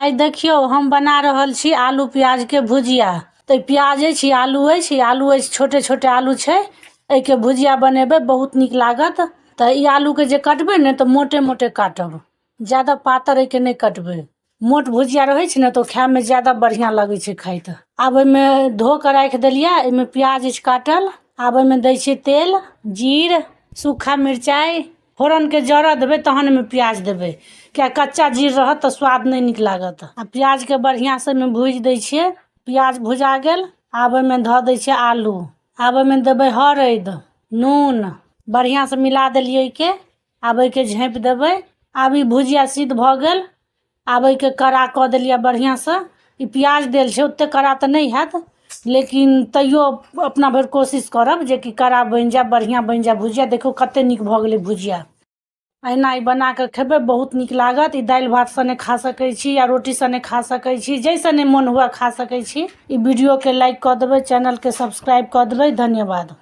आइ देखियौ हम बना रहल छी आलू प्याजके भुजिया। तऽ प्याज अछि, आलू अछि, आलू अछि, छोटे छोटे आलू छै। एहिके भुजिया बनेबै, बहुत नीक लागत। तऽ ई आलूके जे कटबै ने तऽ मोटे मोटे काटब, ज्यादा पातर एहिके नहि कटबै। मोट भुजिया रहै छै ने तऽ ओ खायमे ज्यादा बढ़िआँ लगै छै खाइत। आब एहिमे धो कऽ राखि देलियै। एहिमे प्याज अछि काटल। आब एहिमे दै छियै तेल, जीर, सूखा मिरचाइ। फोरनके जरऽ देबै तहन एहिमे प्याज देबै, किया कच्चा जीर रहत तऽ स्वाद नहि नीक लागत। आ प्याजके बढ़िआँसँ एहिमे भूजि दै छियै। प्याज भुजा गेल, आब एहिमे धऽ दै छियै आलू। आब एहिमे देबै हरैद, नून। बढ़िआँसँ मिला देलियै एहिके। आब एहिके झाँपि देबै। आब ई भुजिया सिद्ध भऽ गेल। आब एहिके कड़ा कऽ देलियै बढ़िआँसँ। ई प्याज देल छै, ओतेक कड़ा तऽ नहि हैत, लेकिन तैयो अपना भरि कोशिश करब जेकि कड़ा बनि जाय, बढ़िआँ बनि जाय भुजिया। देखियौ कतेक नीक भऽ गेलै भुजिया। एहिना ई बना कऽ खेबै, बहुत नीक लागत। ई दालि भात सने खा सकै छी या रोटी सने खा सकै छी, जाहि सने मोन हुए खा सकै छी। ई वीडियोके लाइक कऽ देबै, चैनलके सब्सक्राइब कऽ देबै। धन्यवाद।